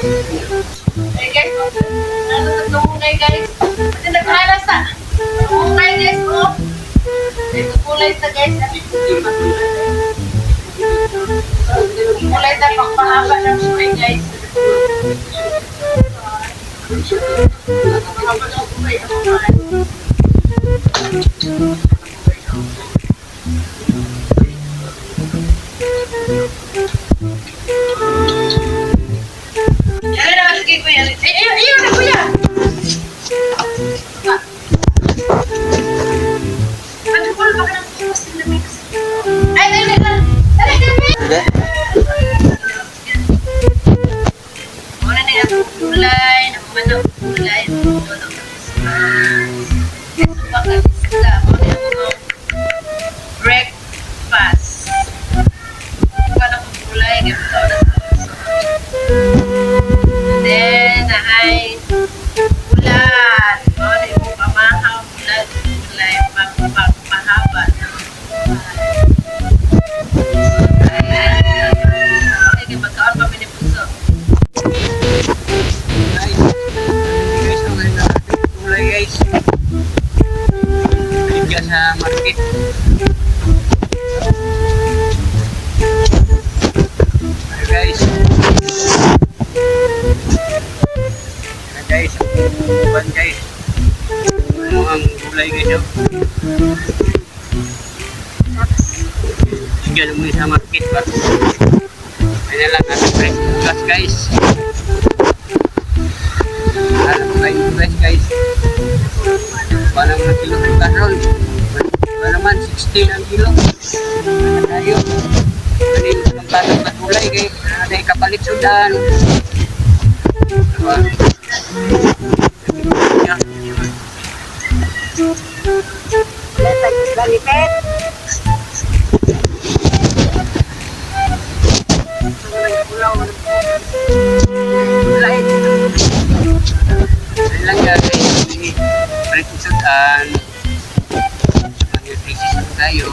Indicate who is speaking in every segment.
Speaker 1: Ay guys, ano sa tungkay, guys? Kasi naghala sa tungkay, guys, oh. Ito kulay sa, guys. Kulay sa pagpahaba ng buhay, guys. Pagpahaba ng buhay ako man. Yan na, sige kuya. Ay, ayun, ayun na kuya. Ano ko baka nang bukas na mix. Ay, ay, ay, ay. Dali, dali.
Speaker 2: Hindi.
Speaker 1: Wala na yung gulay, naman ang gulay, ano, Christmas. Ito baka isda, wala yung mga breakfast. Wala akong gulay, ganito na. And then, ay, ulan. Wala yung pamahaw, ulan, gulay, pagpahaba ng buhay. Okay, magkaon pa pinipuso.
Speaker 2: Guys, guys, okay na natin gulay, guys. Baligya sa market. Ay, guys. Ayan, guys, ang uban, guys. Ano ang gulay, guys, oh. Baligya mo sa market ba? Ay na lang natin fresh bugas, guys. Alam ko kayo bugas, guys. Parang mga kilo bugas ron. Wala naman, 16 ang kilo. Ano tayo? Ano yung mga batang patulay kay ano na kapalit sudan. Diba? Yeah.
Speaker 3: Galipet.
Speaker 2: Gulay. Ayun lang, guys. Palit sudan. Ang season tayo.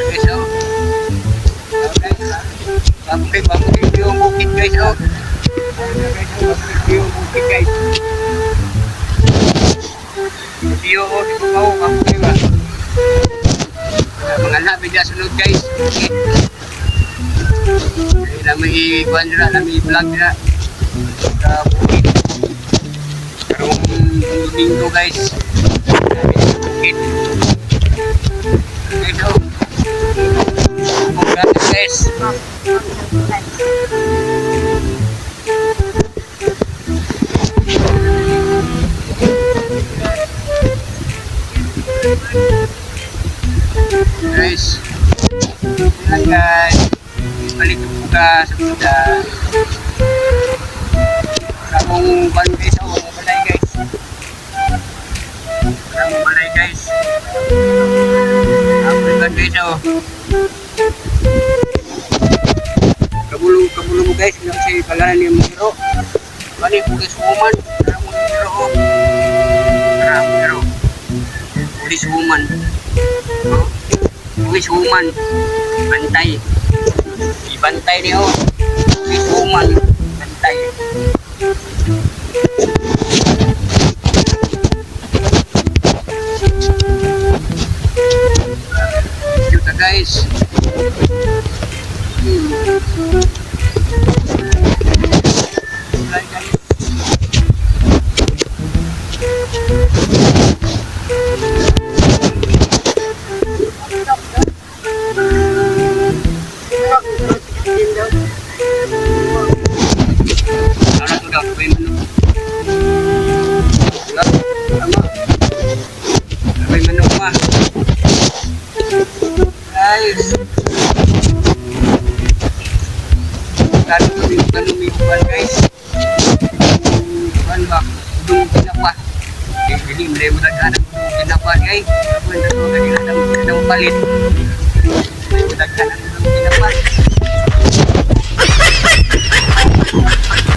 Speaker 2: Guys, oh. Oh, guys. Bakit, bakit yung bukid, guys, oh. Guys, oh, bakit yung bukid, guys. Video, oh, di ko mau, bakit ba? Mga anak, bigla sunod, guys. Bukid. Ay, namin i-kuhan nila, namin i-vlog nila. Sa bukid. Karong Domingo, guys. Namin sa bukid. Guys, oh. Congrats, guys. Guys. Yun lang, guys. Palit ko bugas sa buda. Ramong ban, guys, oh, balay, guys. Ramong balay, guys. African, guys, oh. Kabulong kabulong mo, guys, yung sa kalanan niya mo hero. Bani police woman, ramong hero, oh. Ramong hero. Police woman. Oh. Police woman. Bantay. Ibantay niyo. Police woman. Bantay. Cute, guys. Bye, guys. Ano to daw? May manok. Wala. Tama. May manok pa. Guys. Kano kano may uban, guys. Uban ba? Udong tinapa. Eh, dili mo daghan ang udong tinapa, guys. Ako na to kanila nang palit. Dili mo daghan ang udong tinapa.